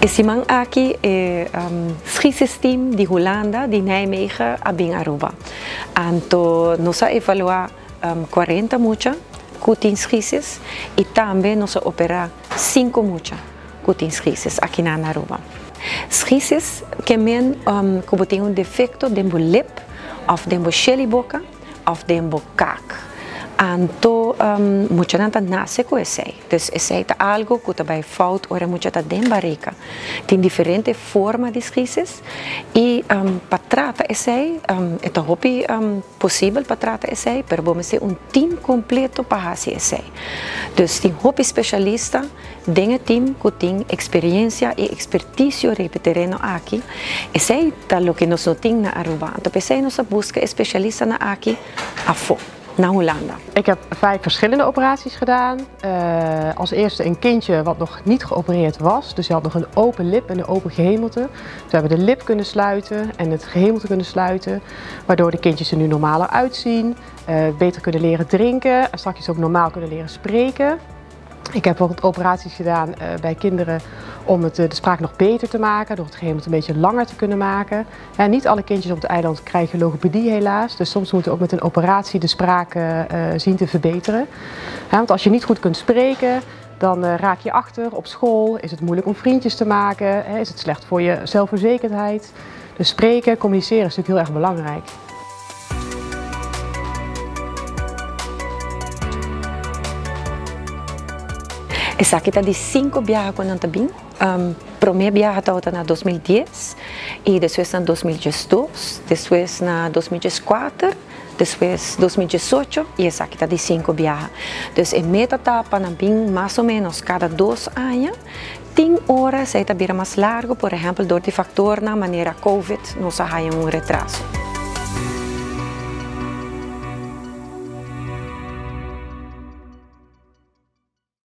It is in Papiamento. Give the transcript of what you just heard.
E siman aki e schisisteam di Hulanda, di Nijmegen, a bin Aruba. Anto nos a evalua 40 mucha cu tin schisis y tambe nos a opera 5 mucha cu tin schisis aki na Aruba. Schisis kemen cu bo tin un defecto den bo lip of den bo shelly boca of den bo kaak. Anto muchanan ta nace cu esey. Dus esey ta algo cu ta bay fout ora mucha ta den barica. Tin diferente forma di schisis y pa trata esey, e ta hopi posibel pa trata esey, pero bo mester un team completo pa haci esey. Dus tin hopi specialista den e team cu tin experiencia y experticio riba e tereno aki. Esey ta loke nos no tin na Aruba. Anto p'esey nos a busca e specialistanan aki afo, na Hulanda. Ik heb 5 verschillende operaties gedaan. Als eerste een kindje wat nog niet geopereerd was. Dus hij had nog een open lip en een open gehemelte. Dus we hebben de lip kunnen sluiten en het gehemelte kunnen sluiten. Waardoor de kindjes er nu normaler uitzien. Beter kunnen leren drinken en straks ook normaal kunnen leren spreken. Ik heb bijvoorbeeld operaties gedaan bij kinderen om de spraak nog beter te maken, door het gehemelte een beetje langer te kunnen maken. En niet alle kindjes op het eiland krijgen logopedie helaas, dus soms moeten we ook met een operatie de spraak zien te verbeteren. Want als je niet goed kunt spreken, dan raak je achter op school, is het moeilijk om vriendjes te maken, is het slecht voor je zelfverzekerdheid. Dus spreken, communiceren is natuurlijk heel erg belangrijk. Esaki ta di 5 biaha cu nan ta bin. Prome biaha tabata na 2010 y despues na 2012, despues na 2014, despues 2018 y esaki ta di 5 biaha. Dus e meta ta pa nan bin mas o menos cada 2 aña. Tin ora esey ta bira mas largo, por ehempel door di factornan manera COVID nos a haya un retraso.